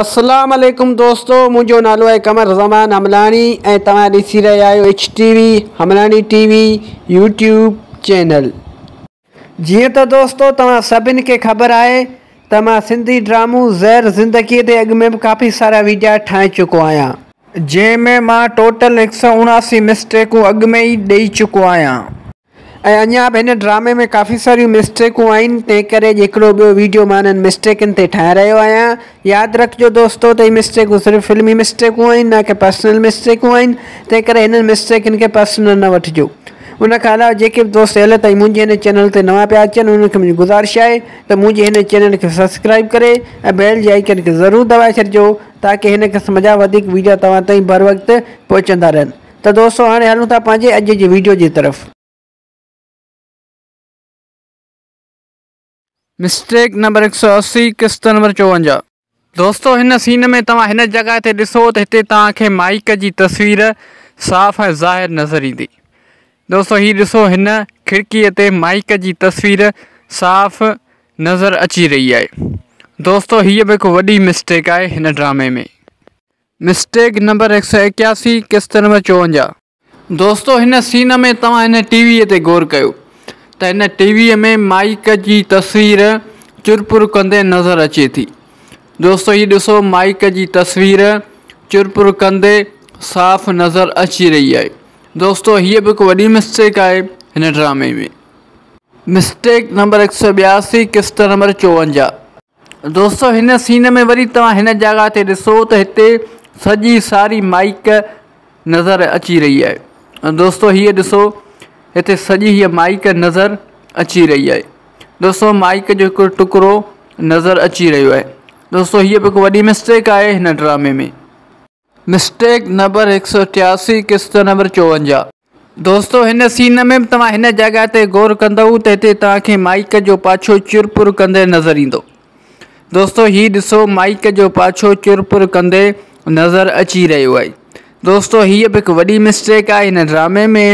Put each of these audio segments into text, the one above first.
اسلام عليڪم دوستو منهنجو نالو آهي قمر زمان حملاڻي ۽ توهان ڏسي رهيا آهيو H T V Hamlani T V YouTube channel. جيئن ته دوستو توهان سڀن کي خبر آهي ته مان سنڌي ڊرامو زهر زندگي تي اڳ ۾ به ڪافي سارا ويڊيا ٺاهي چڪو آهيان. جنهن ۾ مان ٽوٽل 179 مسٽيڪون اڳ ۾ ئي ڏئي چڪو آهيان. ۽ اڃا به هن ڊرامي ۾ ڪافي ساريون مسٽيڪون آهن تنهن ڪري اڄ هڪڙو ٻيو ويڊيو مان انهن مسٽيڪن تي ٺاهي رهيو آهيان ياد رکجو دوستو ته هي مسٽيڪون صرف فلمي مسٽيڪون آهن نه ڪي پرسنل مسٽيڪون آهن تنهن ڪري هنن مسٽيڪن کي پرسنل نه وٺجو ان کان علاوه جيڪي به دوست هيل تائين منهنجي هن چينل تي نوان پيا اچن انهن کي منهنجي گذارش آهي ته منهنجي هن چينل کي سبسڪرائب ڪري ۽ بيل جي آئيڪن کي ضرور دٻائي ڇڏجو تاڪه هن قسم جا وڌيڪ ويڊيو توهان تائين بروقت پهچندا رهن. ته دوستو هاڻي هلون ٿا پنهنجي اڄ جي ويڊيو جي طرف. مسٽيڪ نمبر 180 قسط نمبر 54. دوستو هن سين ۾ توهان هن جڳهه تي ڏسو ته هتي توهان کي مائيڪ جي تصوير صاف ۽ ظاهر نظر ايندي. دوستو هي ڏسو هن کڙڪي تي مائيڪ جي تصوير صاف نظر اچي رهي آهي. دوستو هيء به هڪ وڏي مسٽيڪ آهي هن ڊرامي ۾. مسٽيڪ نمبر 181 قسط نمبر 54. دوستو هن سين ۾ توهان هن ٽي وي تي غور ڪيو ته هن ٽي وي ۾ مائيڪ جي تصوير چرپر ڪندي نظر اچي ٿي. دوستو هي ڏسو مائيڪ جي تصوير چرپر ڪندي صاف نظر اچي رهي آهي. دوستو هيء به هڪ وڏي مسٽيڪ آهي هن ڊرامي ۾. مسٽيڪ نمبر 182 قسط نمبر 54. دوستو هن سين ۾ وري توهان هن جڳهه تي ڏسو ته هتي سڄي ساري مائيڪ نظر اچي رهي آهي. دوستو هيء ڏسو هتي سڄي هيء مائيڪ نظر اچي رهي آهي. دوستو مائيڪ جو هڪ ٽڪرو نظر اچي رهيو آهي. دوستو هيء به هڪ وڏي مسٽيڪ آهي هن ڊرامي ۾. مسٽيڪ نمبر 183 قسط نمبر 54. دوستو هن سين ۾ به توهان هن جڳهه تي غور ڪندؤ ته هتي توهان کي مائيڪ جو پاڇو چرپر ڪندي نظر ايندو. دوستو هي ڏسو مائيڪ جو پاڇو چرپر ڪندي نظر اچي رهيو آهي. دوستو هيء به هڪ وڏي مسٽيڪ آهي هن ڊرامي ۾.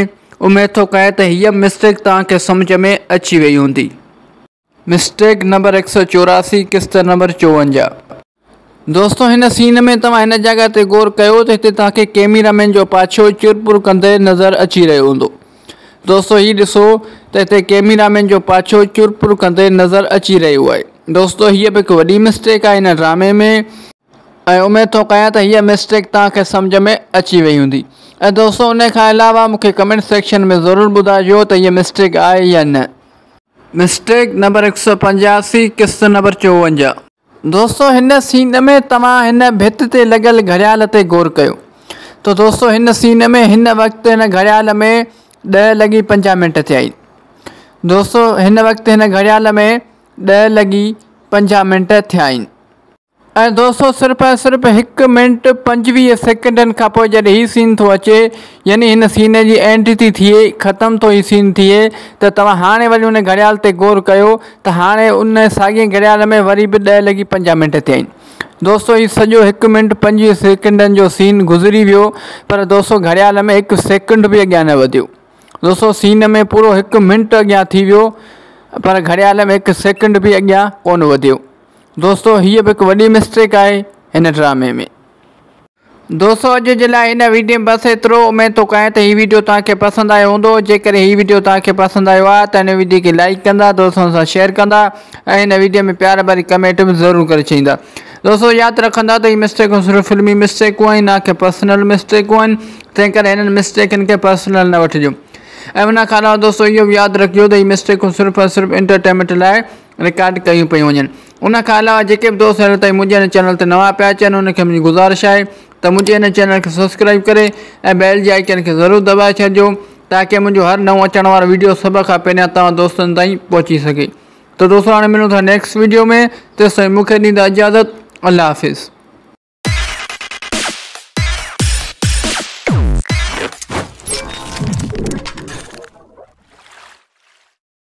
اميد ٿو ڪيان ته هيء مسٽيڪ توهان کي سمجهه ۾ اچي وئي هوندي. مسٽيڪ نمبر 184 قسط نمبر 54. دوستو هن سين ۾ توهان هن جڳهه تي غور ڪيو ته هتي توهان کي ڪيميرا مين جو پاڇو چرپر ڪندي نظر اچي رهيو هوندو. دوستو هي ڏسو ته هتي ڪيميرا مين جو پاڇو چرپر ڪندي نظر اچي رهيو آهي. دوستو هيء به هڪ وڏي مسٽيڪ آهي هن ڊرامي ۾. ۽ اميد ٿو ڪيان ته هيء مسٽيڪ توهان کي سمجهه ۾ اچي وئي هوندي. ۽ دوستو ان کان علاوه مون کي ڪمينٽ سيڪشن ۾ ضرور ٻڌائجو ته هيء مسٽيڪ آهي يا نه. مسٽيڪ نمبر 185 قسط نمبر 54. دوستو هن سين ۾ توهان هن ڀت تي لڳل گهڙيال تي غور ڪيو ته دوستو هن سين ۾ هن وقت هن گهڙيال ۾ 10 لڳي 50 منٽ ٿيا آهن. دوستو هن وقت هن گهڙيال ۾ 10 لڳي 50 منٽ ٿيا آهن. ۽ دوستو صرف ۽ صرف هڪ منٽ 25 سيڪنڊن کان پوء جڏهن هي سين ٿو اچي يعني هن سين جي اينڊ ٿي ٿئي ختم ٿو هي سين ٿئي ته توهان هاڻي وري ان گهڙيال تي غور ڪيو ته هاڻي ان ساڳي گهڙيال ۾ وري به 10 لڳي 50 منٽ ٿيا آهن. دوستو هي سڄو هڪ منٽ 25 سيڪنڊن جو سين گذري ويو پر دوستو گهڙيال ۾ هڪ سيڪنڊ به اڳيان نه وڌيو. دوستو سين ۾ پورو هڪ منٽ اڳيان ٿي ويو پر گهڙيال ۾ هڪ سيڪنڊ به اڳيان ڪونه وڌيو. دوستو هيء به هڪ وڏي مسٽيڪ آهي هن ڊرامي ۾. دوستو اڄ جي لاء هن ويڊيو ۾ بس ايترو اميد ٿو ڪيان ته هي ويڊيو توهان کي پسند آيو هوندو جيڪڏهن هي ويڊيو توهان کي پسند آيو آهي ته هن ويڊيو کي لائيڪ ڪندا دوستن سان شيئر ڪندا ۽ هن ويڊيو ۾ پيار ڀري ڪمينٽ به ضرور ڪري ڇڏيندا دوستو ياد رکندا ته هي مسٽيڪون صرف فلمي مسٽيڪون آهن نه ڪي پرسنل مسٽيڪون آهن تنهن ڪري هنن مسٽيڪن کي پرسنل نه وٺجو ۽ ان کان علاوه دوستو اهو به ياد رکجو ته هي مسٽيڪون صرف ۽ صرف انٽرٽينمينٽ لاء رڪارڊ ڪيون پيون وڃن. ان کان علاوه جيڪي به دوست هينئر تائين منهنجي هن چينل تي نوان پيا اچن انهن کي منهنجي گذارش آهي ته منهنجي هن چينل کي سبسڪرائيب ڪري ۽ بيل جي آئيڪن کي ضرور دٻائي ڇڏجو تاڪه منهنجو هر نئون اچڻ وارو ويڊيو سڀ کان پهريان توهان دوستن تائين پهچي سگهي ته دوستو هاڻي ملون ٿا نيڪسٽ ويڊيو ۾ تيستائين مون کي ڏيندا اجازت الله حافظ.